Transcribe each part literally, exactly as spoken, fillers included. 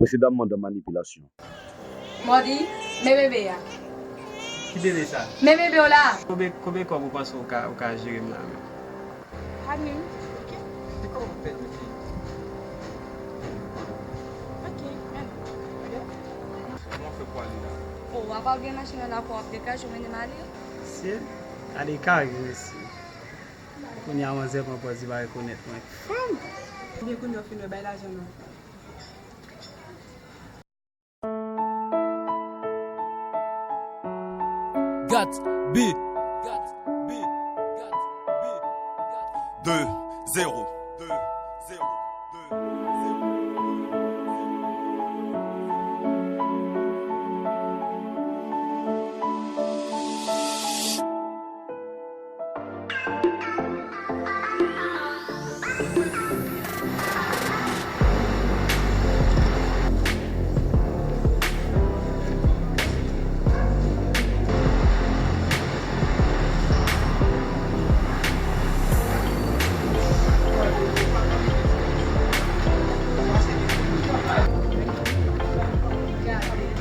Précédemment dans Manipulation. Mòdi, men bebe a. Ki bebe sa? Men bebe w la. Konbyen konbyen kòb ou panse ou ka ou ka jere m la menm? Admin, ok. Se kòman w fè mete? Ok, men. Ok. Kòman w fè pou ale la? O, apa w gen machin nan lakou w ap degaje w mennen m ale? Mesye, gade kari mesye. Kounye a manzè pran pòz li pa rekonèt mwen. Fanm! Ebyen kounye a w fin wè bay lajan non. Gat B. Gat B. Gat B. Deux, zéro. Deux, zéro.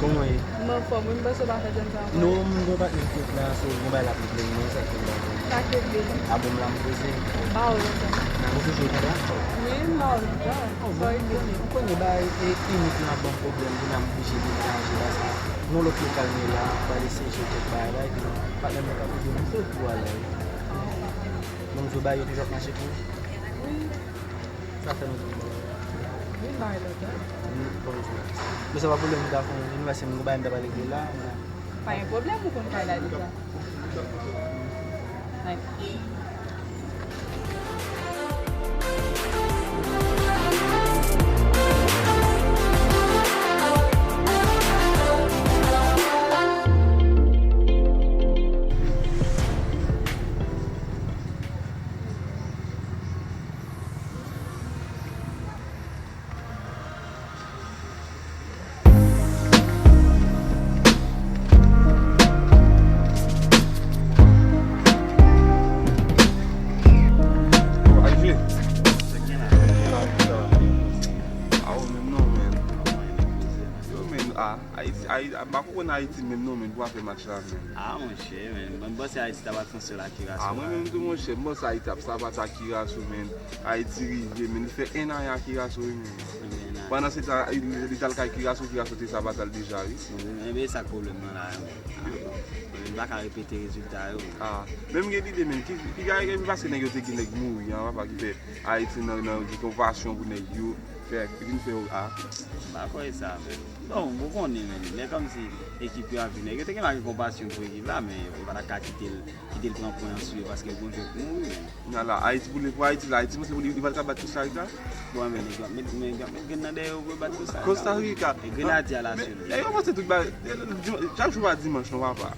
Kòman ye? M anfòm, wi, m panse w pa fè jèn sa ankò. Non, m gon patnè m ki la, so m bay la pou plen mwen, sa k fè m bay. Sa k regle? A bon, m la m poze. M ba w lontan. Nan m poze ou kontan? Wi, m ba w lontan. Fò w konnen. Ou konnen bay e inik lan ban m pwoblèm, kounye a m oblije demenaje paske nan lòt lokal m ye la, m pral eseye jwe kèk bagay, epi patnè m nan ka poze m sot pou al la wi. Bon, m di w bagay yo toujou ap mache pou ou? Sa fè lontan m pa wè w. Wi, m ba w lontan. Bon, m di w. Men sa pa pwoblèm, m ta fè yon anivèsè, m gon bagay m ta pral regle la. Pa gen pwoblèm, ou konn kay la deja. Bon, Alvin. Sa w gen la? Sa w gen la? A ou menm non, men. Yo, men, a, Ayiti, Ayiti, m pa konprann Ayiti menm non, men, pou afè match la, men. A, monchè, men, mwen, m panse Ayiti ta bat Fransè la Kiraso. A, mwen menm tou, monchè, m panse Ayiti ap sabat ak Kiraso, men. Ayiti rive, men, li fè en ane ak Kiraso, wi, men. Pandan se tan, li, li t al kay Kiraso, Kiraso te sabat al deja, wi. Enben, e sa k pwoblèm nan la, men. M pa ka repete rezilta yo. A, men m gen lide, men, ki, ki, ki, ki, paske nèg yo te gen nèg mouri, an, papa, ki fè Ayiti nan, nan, gen konpasyon pou nèg yo, fè, vin fè yo, a. M pa kwè sa, men. Bon, ou konnen, men, men kòmsi ekip yo ap vin, nèg yo te gen dwa gen konpasyon pou ekip la, men yo pa ta ka kite l, kite l pran pwen an sou yo, paske gon jwè k mouri, men. Kounye a la, Ayiti pou li, pou Ayiti la, Ayiti panse pou li, li pral ka bat Costa Rica? Bon, men nèg yo ap met, men nèg yo ap met grenn nan dèyè yo pou yo bat Costa Rica. Costa Rica. E grenadye a la sèlman. Nèg yo panse tout bagay, chak jou pa dimanch non, papa.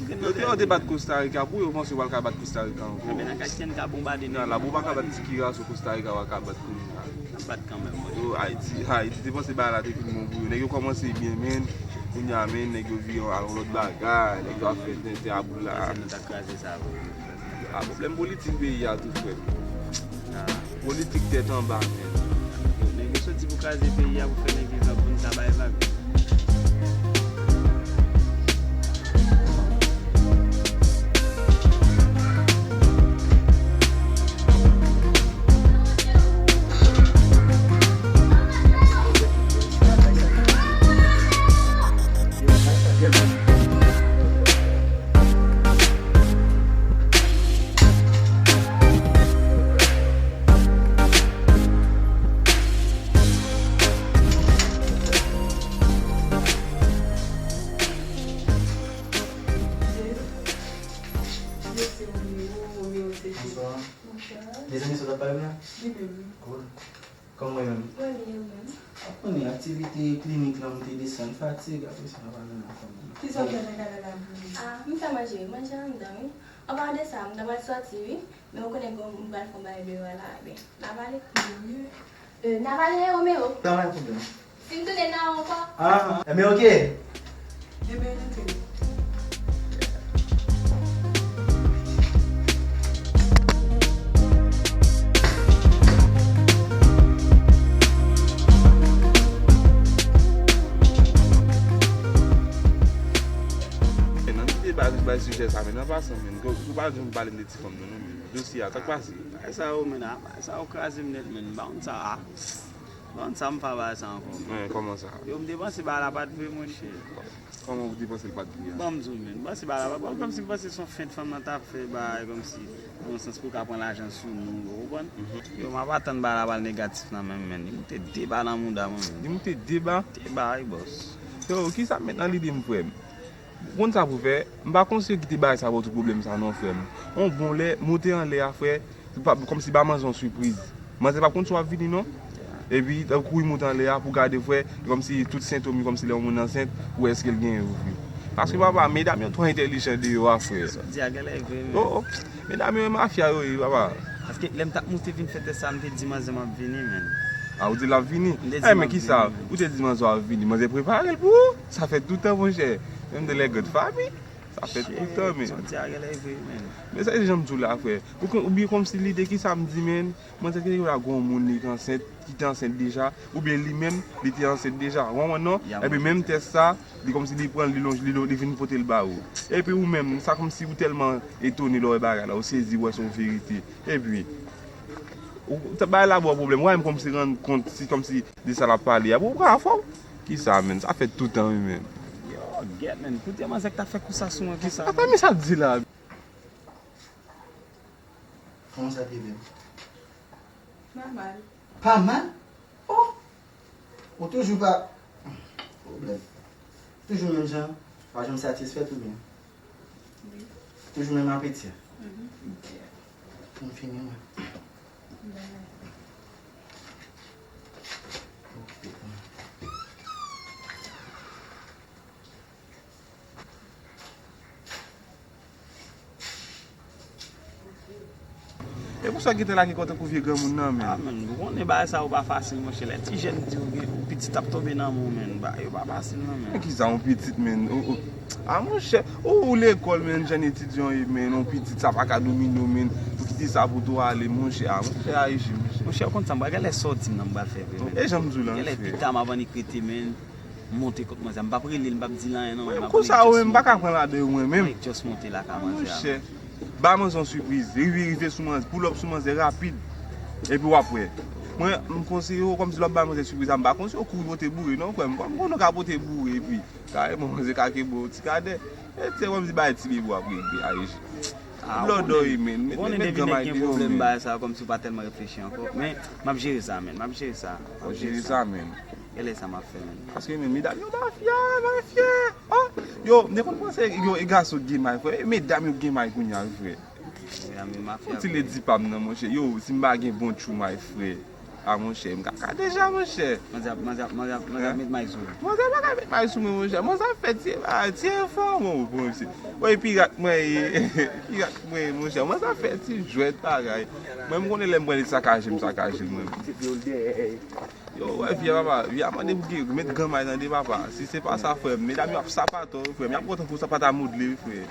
Yo te, yo te bat Costa Rica, pou yo panse yo pral ka bat Costa Rica ankò. Men nan Ayisyen ka bonbade nèg yo. Nan la, bon, ou pa ka bat ti Kiraso, Costa Rica pa ka bat kounye a. N ap bat kanmenm, mwen. Yo, Ayiti, Ayiti te panse bagay la te fin bon pou yo. Nèg yo kòmanse byen, men kounye a, men nèg yo vire al yon lòt bagay, nèg yo ap fè tenten a boul la. Ayisyen nou ta kraze sa vre. A, pwoblèm politik peyi a tou, frè m. Politik tèt anba, men. Nèg yo soti pou kraze peyi a, pou fè nèg yo vin pou n ta bay vag. Bonsoir. Mezanmi, sa w t ap pale m la? Li menm. Cool. Kòman w ye menm? Mwen byen, ou menm? Ap konnen aktivite klinik lan, moute desann, fatig, apre sa, n ap al nan fanmi. Kisa w fè nan kay la la pou mwen? A, m fè manje wi, manje anndan wi. An paran de sa, m ta pral sòti wi, men ou konnen gon, m pral fè yon bagay deyò a la, ebyen, n a pale. N a pale, Romeo. Pa gen pwoblèm. Si m tounen nan ou ankò. Ahan. Enben, oke. Enben, antre. Bay sijè sa, men an pasan, men, ou pa janm pale m de ti fanm nan, non, men. Dosye a, sa k pase? Bagay sa yo, men, a, bagay sa yo kraze m nèt, men. M pa konn sa, a. M pa konn sa m fè bagay sa ankò, men. Men, kòman sa? Yo, m te panse bagay la pa t vre, monchè. Kòman ou te panse l pa t vre a? Ban m di w, men. M panse bagay la pa t vre, kòmsi m panse se yon fent fanm nan t ap fè bagay, kòmsi, nan yon sans pou l ka pran lajan sou nou, ou konprann? Yo, m ap atann bagay la pral negatif nan men m, men. Li moute de ba nan mouda mwen, men. Li moute de ba? De ba, wi, bòs. Yo, kisa m met nan lide m, frè m? Ou konn sa pou fè, m pa konseye kite bagay sa ba w tout pwoblèm sa non, frè m. On bon lè, moute anlè a, frè, se pa, kòmsi ba manzè yon sipriz. Manzè p ap konn si w ap vini non. Epi, l ap kouri moute anlè a pou gade, frè, kòmsi tout sentòm yo, kòmsi lè yon moun ansent, pou wè èske l genyen ou vre. Paske, papa, medam yo twò entèlijan deyò a, frè. Sa w di a genlè vre, men. Oh, oh. Medam yo e mafya yo ye, papa. Paske lè m t ap moute vin fè tès sa, m te di manzè m ap vini, men. A, ou di l ap vini? M te di m ap vini, men. Ou te di manzè w ap vini. Manzè prepare l pou ou. Sa fè toutan, monchè. Menm de lè grand fami. Sa fè toutan, men. Sa w di a genlè vre, men. Men sa se jan m di w la, frè. Ou kon-, oubyen kòmsi lide ki sa m di, men. Manzè te gen yon moun li te ansent, ki te ansent deja, oubyen li menm, li te ansent deja. Ou konprann non? Epi menm tès sa, li kòmsi li pran l, li lonj, li, li vin pote l ba ou. Epi ou menm, sa kòmsi ou tèlman etone lè w wè bagay la, ou sezi, ou wè se yon verite. Epi, ou, bagay la ba w pwoblèm. Ou pa menm kòmsi rann kont, si kòmsi de sa l ap pale a. Bon, ou ka fò. Kisa, menn? Sa fè toutan, wi, menn. Yo, gèt, menn. Kote manzè k ta fè kou sa sou mwen konsa? Ata, men sa l di la. Kòman sa te ye menm? Nòmal. Pa mal? Oh! Ou toujou pa. Pwoblèm. Toujou menm jan, pa janm satisfèt oubyen? Wi. Toujou menm apeti a? Mhm. M fini, mwen. Bye. Ok. E pou sa gentan lage kò tankou vye granmoun nan, men. Ah, men, ou konnen bagay sa yo pa fasil, monchè. Lè ti jèn di ou gen, ou pitit ap tonbe nan men w, men. Bagay yo pa fasil, non, men. Men ki sa, yon pitit, men? Ou, ou, ah, monchè, ou, ou lekòl, men, jèn etidyan w ye, men, yon pitit, sa pa ka domine w, men. Ou kite sa pou tou ale, monchè. Ah, monchè, Ayiti, monchè. Monchè, ou konn sa, m pral, genlè sa w di m nan, m pral fè vre, men. E jan m di w la, genlè pita m ap annik rete, men. M monte kot manzè a, m p ap rele l, m p ap di l anyen non. Mwen, kousa ou menm, m pa ka pran ladan yo mwen menm. Mwen just monte lakay manzè a. Monchè, ba manzè yon sipriz, rive, rive sou manzè, pull up sou manzè rapid, epi w ap wè. Mwen, m konseye w, kòmsi lè w ap ba manzè sipriz la, m pa konseye w kouri pote boure non, frè m, kòm konnen w ka pote boure, epi kareman manzè ka kenbe w ti kadè. E se kòmsi bay ti bebe w ap regle, Ayiti. Ah, blòdòy, men. Ou konnen depi nèg gen pwoblèm bagay sa yo, kòmsi w pa tèlman reflechi ankò. Men, m ap jere sa, men. M ap jere sa. W ap jere sa, men. E lè sa m ap fè, men. Paske, men, medam yo mafya, mafya. Oh! Yo, m te konn panse, yo, e gason k gen may, frè. E medam yo k gen may kounye a, wi, frè. Medam yo mafya, frè. Fon ti ledi pa m nan, monchè. Yo, si m pa gen bon tchou may, frè. Ah, monchè, m kaka deja, monchè. Manzè ap, manzè ap, manzè ap, manzè ap met may sou ou. Manzè pa ka met may sou mwen, monchè. Manzè ap fè ti, ah, ti enfò, mon, bon, monchè. Wi, pirat mwen ye. Pirat mwen ye, monchè. Manzè ap fè ti jwèt bagay. Mwen, m konnen lè m pran li sakaje, m sakaje l, mwen. Yo, wè, vye papa, vye a mande pou gen, met granmay tande, papa. Si se pa sa, frè m, medam yo ap sapato, frè m. Y ap kontan pou sapat a modle, frè.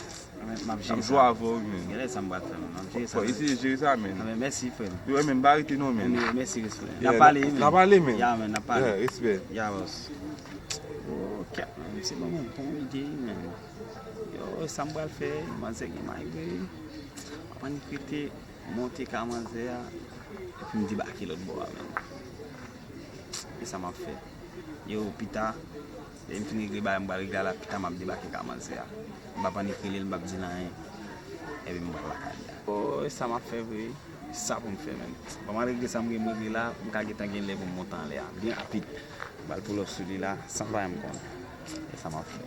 M ap jere sa. M ap jwe avè w, men. Genlè sa m pral fè, men. M ap jere sa. Fò eseye jere sa, men. Ah, men mèsi, frè m. Yo, men, m pa rete non, men. Men mèsi, respè. N ap pale, men. N ap pale, men. Ya, men, n ap pale. Ya, respè. Ya, bòs. Oh, kèt, men. Se ban mwen bon ide, men. Yo, sa m pral fè, manzè gen may vre. M ap annik rete, monte ka manzè a, epi m debake lòt bò a, men. E sa m ap fè. Yo, pita, lè m fin regle bagay m pral regle a la, pita m ap debake ka manzè a. M p ap annik rele l, m p ap di l anyen. Epi m pral lakay li a. Oh, e sa m ap fè vre. E sa pou m fè, men. Ban m al regle sa m gen pou m regle la, pou m ka gentan gen lè pou m monte anlè a. Byen rapid. M pral pull up sou li la, san pa menm konnen. E sa m ap fè.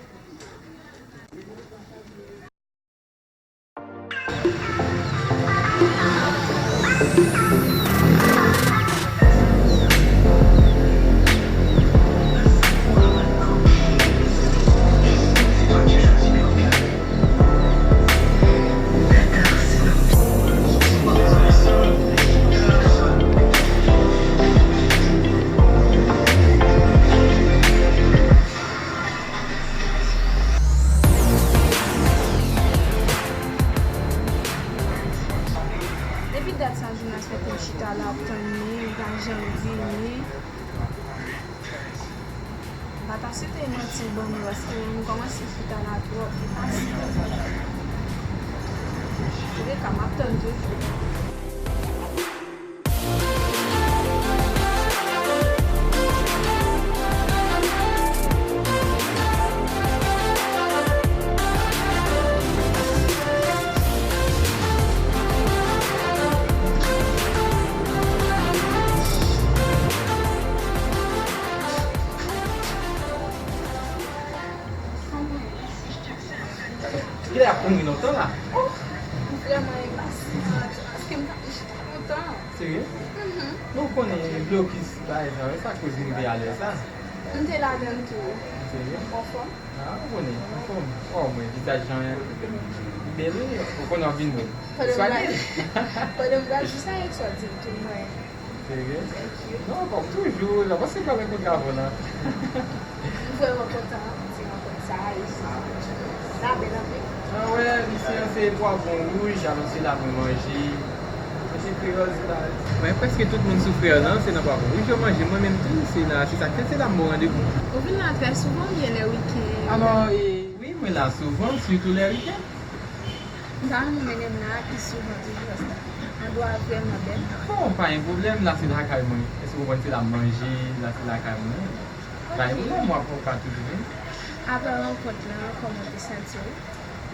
Depi dat sa, Jonas fè te chita la ap tann li, li pa janm vini. M pa Pa site manti ban mwen, paske m kòmanse chita la twòp. Li pa si. Antouka, m ap tann toujou. Kilè y ap konbyen lontan la? Oh, m vrèman enpasyante paske m t ap chita lontan. Serye? Mhm. Nou konnen blokis bagay sa, sa koz m rive alè sa. M te ladan l tou. Serye? Anfòm? Ah, ou konnen, anfòm. Oh, mwen, vizaj lan bèl, wi. Ou konnen w ap vin sonye. Pandan m pral, pandan m pral di sa, e sa w di m tou, mwen. Serye? Thank you. Non, kòm toujou, jan panse m pa renkontre avè w la. M vrèman kontan ti rankont sa a, e sa la bèl anpil. Ah wè, misye se pwavwon wouj, alò se la mwen manje. Manje kreyòl se la. Mwen, prèske tout moun sou frè lan, se nan pwavwon wouj yo manje. Mwen menm tou, se la, se sa k fè se la m ba w randevou. Ou vin la trè souvan oubyen lè wikenn? Alò, e, wi, mwen la souvan, sitou lè wikenn. M ta renmen w mennen m la pi souvan toujou, paske andwa a vrèman bèl. Bon, pa gen pwoblèm, la se lakay mwen. Èske w konprann se la m manje, la se lakay mwen. Pa gen pwoblèm, w ap, w ka toujou vini. Apre rankont lan, kòman w te santi w?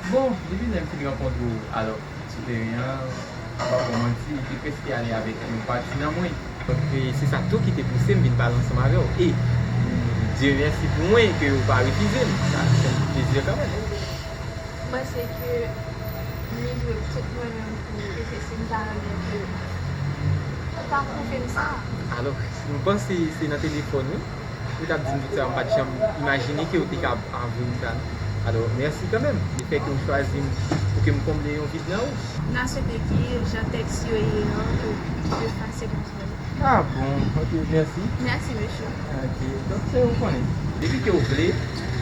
Bon, depi lè m fin rankontre w, alò, sou teren an, m p ap ba w manti, li te prèske ale avèk yon pati nan mwen. Donk, e, se sa tou ki te pouse m vin pale ansanm avè w. E, Dye mèsi pou mwen ke w pa refize m. Sa fè m plezi kanmenm. M panse ke m livre tout mwen menm pou ou, e se si m ta renmen ke ou ta pwouve m sa. Alò, m panse se nan telefòn, wi. Ou t ap di m tout sa, m pa t janm imajine ke w te ka avwe m sa, non. Alò, mèsi kanmenm, lefètke w chwazi m pou ke m konble yon vid nan ou. M ta swete ke jan tèks yo ye an, ke w efase konsa. Ah bon, ok, mèsi. Mèsi, mesye. Ok, donk se ou konnen. Depi ke w vle,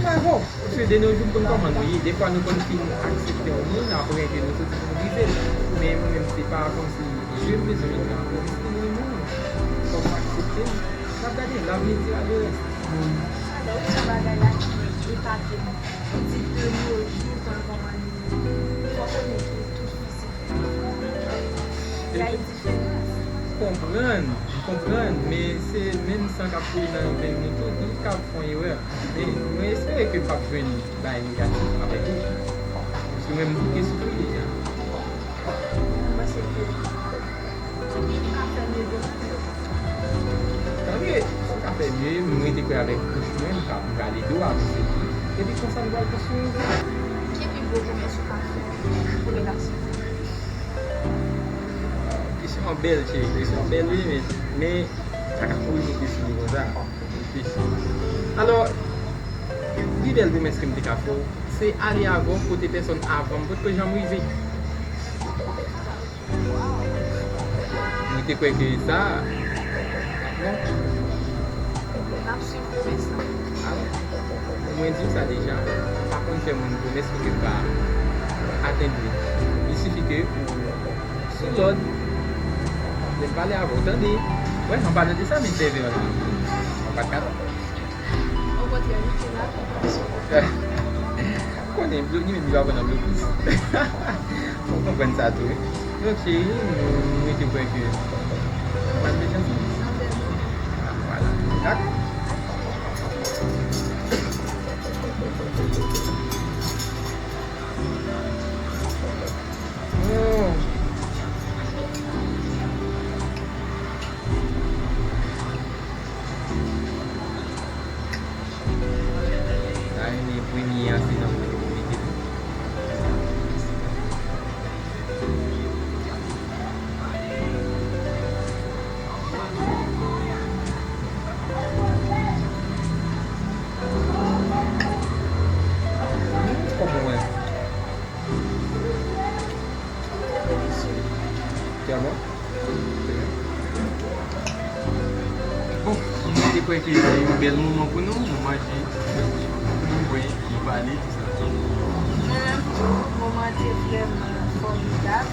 m avè w. Paske de nos jours, m konn kòman nou ye. Defwa, nou konn fin aksepte yon moun, apre ke nou soti pou nou brize l. Men mwen menm, se pa kòmsi je m bezwen met nan polis li, mwen menm. Fòk m aksepte l. N ap gade, l'avenir dira le reste. Alò, wi, sa bagay la ki epate m. Ou di de nos jours, konn kòman nou ye. Fò konnen ke tout fi se fè. Gade diferans. Konprann, m konprann, men se menm san k ap koule nan venn nou tou, nou tout ka fè yon erè. Men mwen espere ke m p ap jwenn bagay negatif avèk ou. Paske mwen, m bouke soufri deja. Mwen panse ke ou ka fè mye demen. Tan mye, si w ka fè mye, m rete kwè avèk bouch mwen, m ka, m ka ede w avanse tou. Epi konsa nou pral konstwi yon. Ki pi gwo pwomès ou ka fè pou relasyon? Kesyon an bèl, cheri. Kesyon an bèl, wi, men, men sa ka kouri moute sou nou konsa. Reflechi. Alò, pi bèl pwomès ke m te ka fè w, se ale avè w kote pèsòn avan m potko janm rive. Mwen te kwè ke sa, bon. N ap swiv pwomès lan. Alò, mwen di w sa deja, m pa konn fè moun pwomès pou ke m pa atenn li. Il sifi ke ou sou lòd, lè m pale avè w, tande. Wè, an palan de sa, men sèvè w la. An pa t ka. Okontrè, li te la pou pase. Konnen, blo-, li menm li pa pran nan blokis. Ou konprann sa tou, wi. Donk, cheri, nou, nou te kwè ke nou pral fè chans. Ah, vwala. Dakò. Oh. Sa rele premye a, se nan mwen yo mete tou. Kòman w wè? Tèlman. Bon, mwen te kwè ke se yon bèl moman pou nou, nou manje, nou bwè, nou pale, tout sa. Mwen menm tou, moman an te vrèman fòmidab.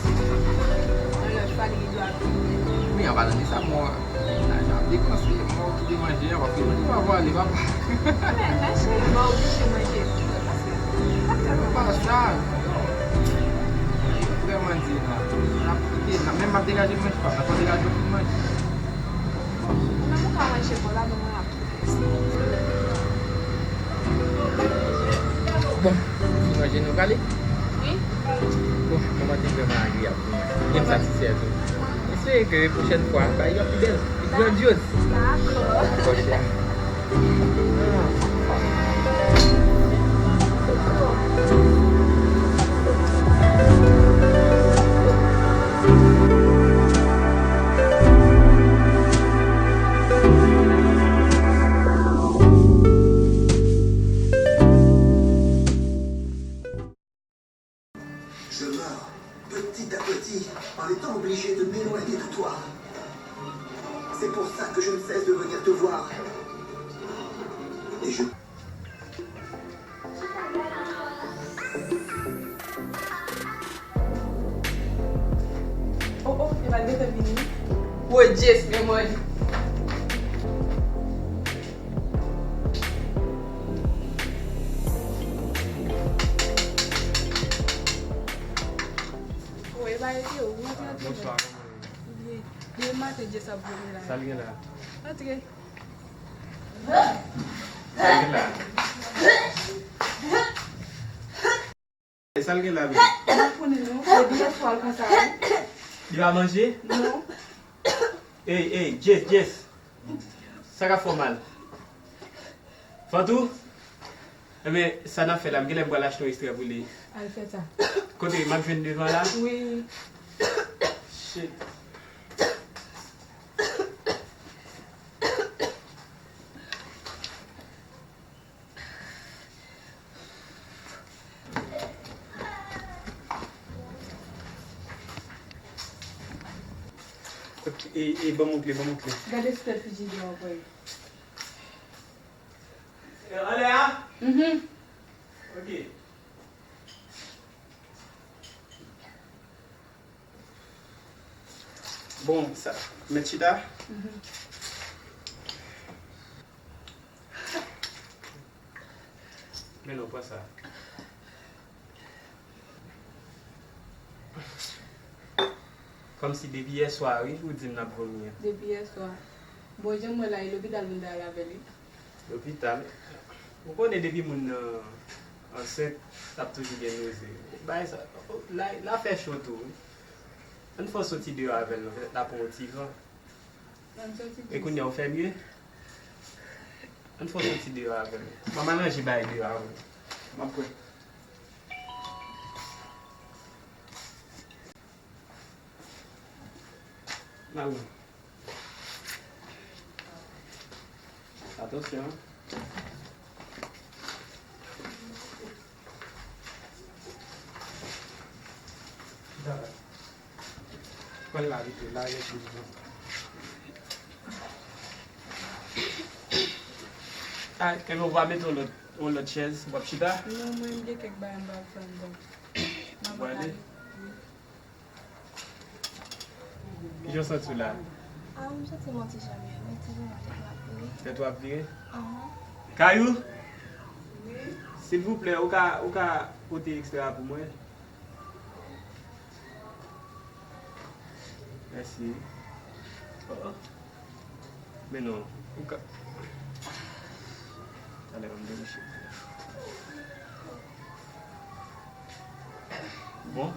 Yon lòt fwa, li gen dwa vini. Wi, an palan de sa, mwen, Li panse mwen okipe manje a, paske manje pa vwale, papa. Men, men cheri, mwen oblije manje tou, paske sa tèlman pa sa. Vrèman di la. N ap kite, n ap menm ap degaje manje, papa, n ap degaje pou manje. Ou menm ou ka manje bò la, men mwen ap Bon, nou manje nou prale? Wi. Bon, manman te vrèman agreyab pou mwen. E m satisfè tou. M espere ke pwochèn fwa, bagay yo ap pi bèl, pi grandyoz. Dakò. Dakò, chè. Je meurs petit à petit en étant obligé de m'éloigner de toi. C'est pour ça que je ne cesse de venir te voir. Et je Oh, oh, e pa l gentan vini. Woy, Jess, men mwen. Woy, e pa l yo, ou antre, antre. Bonswa, kòman w ye? Byen. Depi maten, Jess ap vole la. Sa l gen la? Antre. Sa l gen la? E sa l gen la menm? M pa konnen non. Depi yè swa l konsa wi. Li pa manje? Non. Ey, ey, Jess, Jess. Sa k ap fè w mal? Fantou? Ebyen, sa n ap fè la, m genlè m pral achte yon ekstrè pou li. Al fè sa. Kote, m ap jwenn devan la? Wi. Shit. Ok, e, e, ban m yon kle, ban m yon kle. Gade si tèt frijidè an pwè. E, anlè a? Mhm. Ok. Bon, sa, mèt chita? Mhm. Men non, pran sa. Kòmsi depi yè swa, wi, ou di m n ap vomi an. Depi yè swa. Bon, jan m wè la, e lopital moun ta al avè li. Lopital? Ou konnen depi moun nan ansent, l ap toujou gen noze. Bagay sa, la, la fè cho tou, wi. Ann fè w soti deyò avè l non, petèt l ap pran yon ti van. Ann soti plis. E kounye a w fè mye? Ann fè w soti deyò avè m. Mwen m al ranje bagay deyò avè w. M ap kwè. N al non. Atansyon. Pran l la vit vit la, gen plis bon. A, kenbe w va mete yon lòt, yon lòt chèz, w ap chita? Non, mwen, m gen kèk bagay m pral fè anndan. M ap ale. Wi. Kijan w santi w la? A, m santi m yon ti jan mye, men ti jan mye tèt mwen ap vire. Tèt ou ap vire? Ahan. Kayou? Wi. Silvouplè, ou ka, ou ka pote ekstrè a pou mwen? Mèsi. Oh, oh. Men non, ou ka. Talè, ban m debouche. Bon.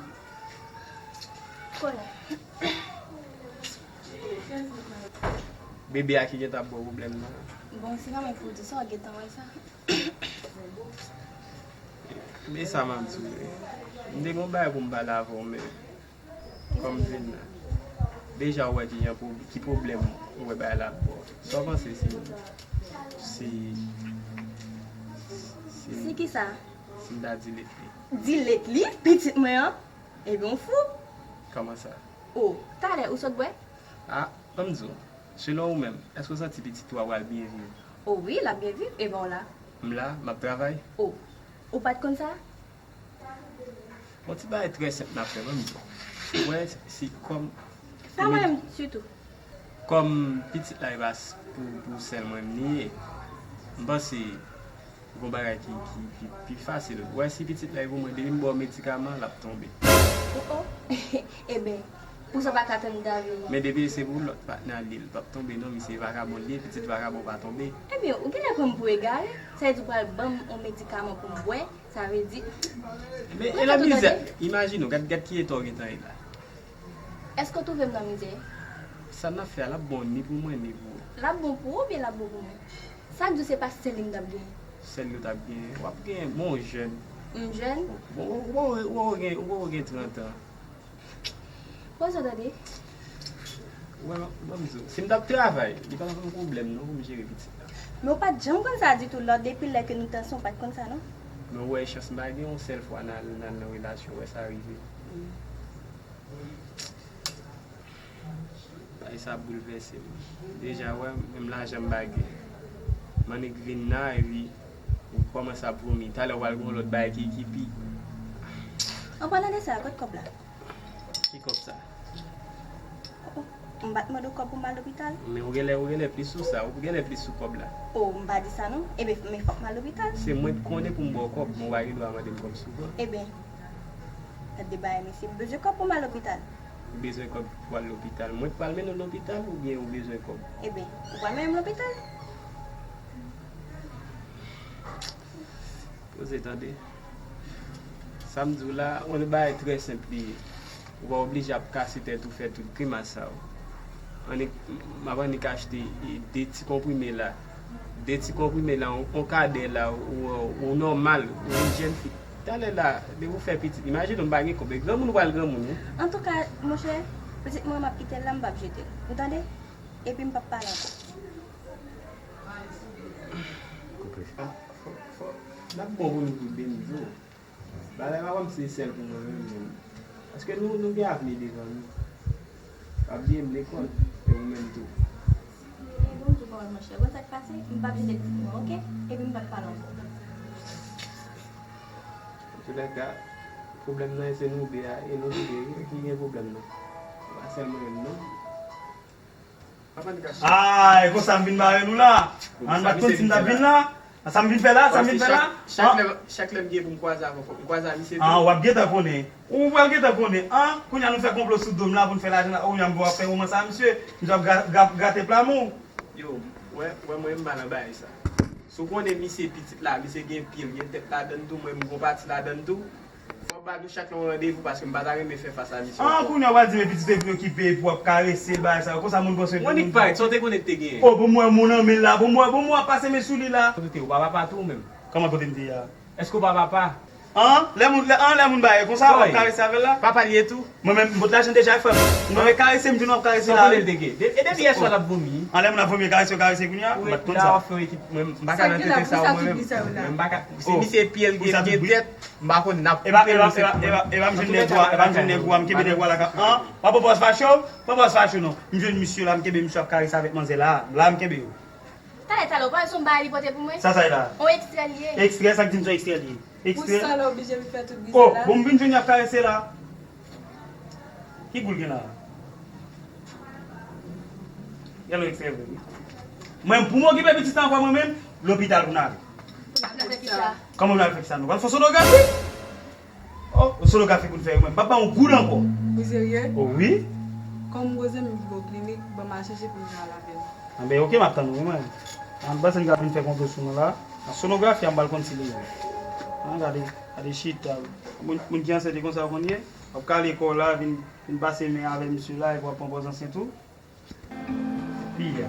Konnen. Bebe a ki gentan ap ba w pwoblèm nan. Bon, se pa mwen pou w di sa, w gentan wè sa. Men sa m ap di w, wi. M te gen yon bagay pou m pale avè w, men kòm m vin la, deja ou wè ki jan pwob-, ki pwoblèm ou wè bagay la ap ba w. Sa w panse si, si, si, si m, si kisa? Si m ta delete li? Delete li? Pitit mwen an? Ebyen, w fou. Kòman sa? O, talè, ou sot bwè? A, ban m di w, selon ou menm, èske w santi pitit ou a pral byen viv? O wi, l ap byen viv, e pa w la? M la, m ap travay. O, ou pa t konn sa? Yon ti bagay trè senp n ap fè, ban m di w. Ou wè, si kòm... Pa wè m, sitou. Kòm pitit la e pa s- pou, pou sèl mwen m li ye, m panse gon bagay ki, ki, ki pi fasil. Ou wè, si pitit la e pou mwen, depi m ba w medikaman, l ap tonbe. Oh, oh. Eben, pou sa w pa ka tann David. Men depi se pou lòt patnè li, l p ap tonbe non, misye vakabon li ye, pitit vakabon pa tonbe. Ebyen, ou genlè pran m pou egare. Sa vle di ou pral ban m yon medikaman pou m bwè, sa vle di. Men e nan mizè, imajine w, gad, gad ki eta w gentan ye la. Èske w twouve m nan mizè? Sa n ap fè a, l ap bon ni pou mwen, ni pou ou. L ap bon pou ou oubyen l ap bon pou mwen? Sa k di w se pa sèl li m t ap genyen? Sèl li w t ap genyen? W ap genyen, men w jèn. M jèn? Bon, ou poko gen, ou poko gen trant an. Poze w tande. Wè, ban m di w, si m t ap travay, li pa t ap yon pwoblèm non pou m jere pitit la. Men ou pa t janm konn sa ditou, lò depi lè ke nou t ansanm, ou pa t konn sa non. Men ou wè chans m pa gen yon sèl fwa n al, n al nan relasyon, ou wè sa rive. Bagay sa boulvèse m. Deja, wè, menm lajan m pa gen. M annik vin la, epi ou kòmanse ap vomi. Talè w pral gen yon lòt bagay ki, ki pi. An palan de sa, kot kòb la? Ki kòb sa? Oh, oh. M pa t mande w kòb pou m al lopital? Men ou genlè, ou genlè plis sou sa, ou genlè plis sou kòb la. Oh, m pa di sa non. Ebyen, men fòk m al lopital. Se mwen k konnen pou m ba w kòb, men ou pa gen dwa mande m kòb souvan. Ebyen, gad de bagay mesye, m bezwen kòb pou m al lopital. Ou bezwen kòb pou al lopital. Mwen k pral mennen w lopital oubyen ou bezwen kòb? Ebyen, ou pral mennen m lopital? Poze tande. Sa m di w la, yon bagay trè senp li ye. Ou pa oblije ap kase tèt ou fè tout grimas sa yo. Annik, m ap annik achte e, de ti konprime la. De ti konprime la, yon, yon kadè la, ou, ou nòmal, ou yon jèn fi. Talè la, depi w fè pitit, imajine w m pa gen kòb, e granmoun ou pral granmoun wi. Antouka, monchè, pitit mwen m ap kite l la, m p ap jete l. Ou tande? Epi m p ap pale ankò. Fò, fò, n ap bon pou nou tou de, m di w. Bagay pa kòmsi se sèl pou mwen menm, menm. Paske nou, nou gen avni devan nou. Pa bliye m lekòl, e ou menm tou. Bon, m di w pawòl monchè. Bon, sa k pase, m p ap jete pitit mwen, oke? Epi m p ap pale ankò. Antoulèka, pwoblèm nan se nou de a, e nou tou de wi ki gen pwoblèm nan. Se pa sèl mwen menm non. Ah, e konsa m vin bare nou la. Ann pa t konn si m t ap vin la. Sa m vin fè la, sa m vin fè la. Chak lè, chak lè m gen pou m kwaze avè w, fòk m kwaze a misye tou. Ah, w ap gentan konnen. Ou pral gentan konnen. An, kounye a nou fè konplo sou do m la pou n fè lajan la. Kounye a m wè w ap fè woman sa, misye. Misye ap gra- gra- grate pla mou. Yo, wè, wè mwen m pa nan bagay sa. Si w konnen misye pitit la, misye gen pye l, gen tèt ladann tou, mwen m gon pati ladann tou. Fò ba nou chak yon randevou paske m pa ta renmen fè fas a misye ankò. An, kounye a w pral di men pitit epi okipe epi w ap karese l bagay sa yo. Konsa moun panse. Monik parèt, sa w te konnen te genyen? Oh, bon m wè moun nan men l la, bon m wè, bon m wè w ap pase men sou li la. Kote w pa papa tou ou menm? Kòman kote m te ye a? Èske w pa papa? An, lè moun, lè, an, lè moun bay, konsa w ap karese avè l la? Papa l ye tou? Mwen menm, m pot lajan deja frè m. Mwen menm karese m, di nou ap karese la wi. Sa w konnen l te gen? Depi yèswa l ap vomi. An, lè moun ap vomi, karese yo karese kounye a? Ou ret la, w ap fè yon ekip, mwen, m pa ka nan trete sa w mwen menm. Mwen, m pa ka, si misye pye l gen, gen tèt, m pa konn n ap koupe l, se. E pa m jwenn nèg ou a, e pa m jwenn nèg ou a, m kenbe nèg ou a la ka, an, w ap pran pòz fache w, pran pòz fache w non. M jwenn misye la, m kenbe misye ap karese avèk manzè la, la m kenbe yo. Talè, talè, ou pa wè se yon bagay li pote pou mwen? Sa, sa ye la? Yon ekstrè li ye. Ekstrè, sa k di m se yon ekstrè li ye? Ekstrè? Pou sa la oblije vin fè tout bri sa la? Oh, bon, m vin jwenn y ap karese la. Ki gou l gen la? Gade yon ekstrè vre wi. Mwen, pou m okipe pitit la ankò mwen menm, lopital pou n ale. Pou n al fè kisa? Kòman pou n al fè kisa? Nou pral fè sonografi. Oh, sonografi pou n fè yo mwen. M p ap ba w yon goud ankò. Ou serye? Oh wi. Kòm m koze m vin ba w klinik, ban m al chèche pou m vin al avè l. Anben, oke, m ap tann ou wi mwen. An, m panse n ka vin fè konplo sou nou la. An, sonografi a m pral konn si li bon. An, gade, gade chita. Moun, moun ki ansent e konsa yo konn ye. W ap kale kò w la, vin, vin pase men avè misye la, epi w ap pran pòz ansent ou. Pi a.